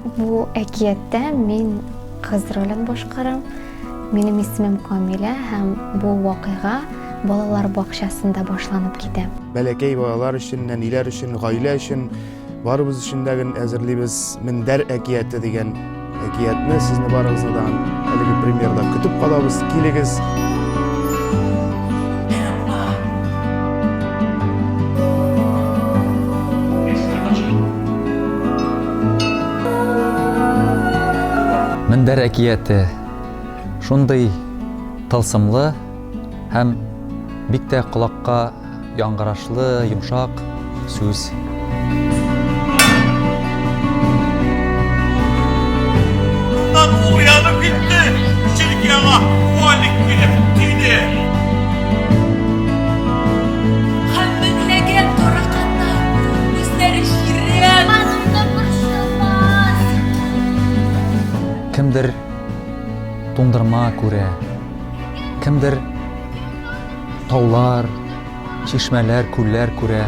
Бу әкияттә мин кыз ролен башкарам. Минем исемем Камилә һәм бу вакыйга балалар бакчасында башланып китә. Бәләкәй балалар өчен, нәниләр өчен, гаилә өчен барыбыз өчен дә әзерлибез Мендәр әкияте дигән әкиятне. Сезне барыгызны да әлеге премьерда көтеп калабыз. Килегез. Мендәр әкияте шундый тылсымлы һәм бик тә колакка яңгырашлы, йомшак сүз. Шуннан ул уянып китте, чөнки аңа валик килеп тиде. Һәм меңләгән тараканнар үзләре җирән. Аның да борчылмас. Кемдер туңдырма күрә, кемдер таулар, чишмәләр, күлләр күрә,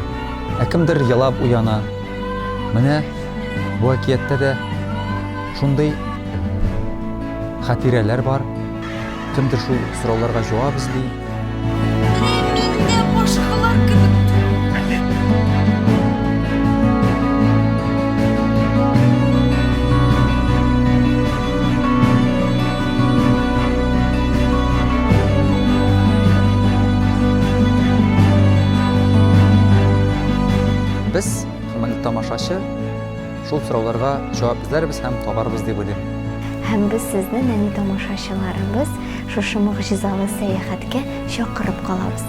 ә кемдер елап уяна. Менә бу әкияттә дә шундый хатирәләр бар. Кемдер шул сорауларга җавап эзли. Менә мин дә башкалар кебек Без, хөрмәтле тамашачы, шул сорауларга җавап эзләрбез һәм табарбыз дип уйлыйм. Һәм без сезне, нәни тамашачыларыбыз, шушы могҗизалы сәяхәткә чакырып калабыз.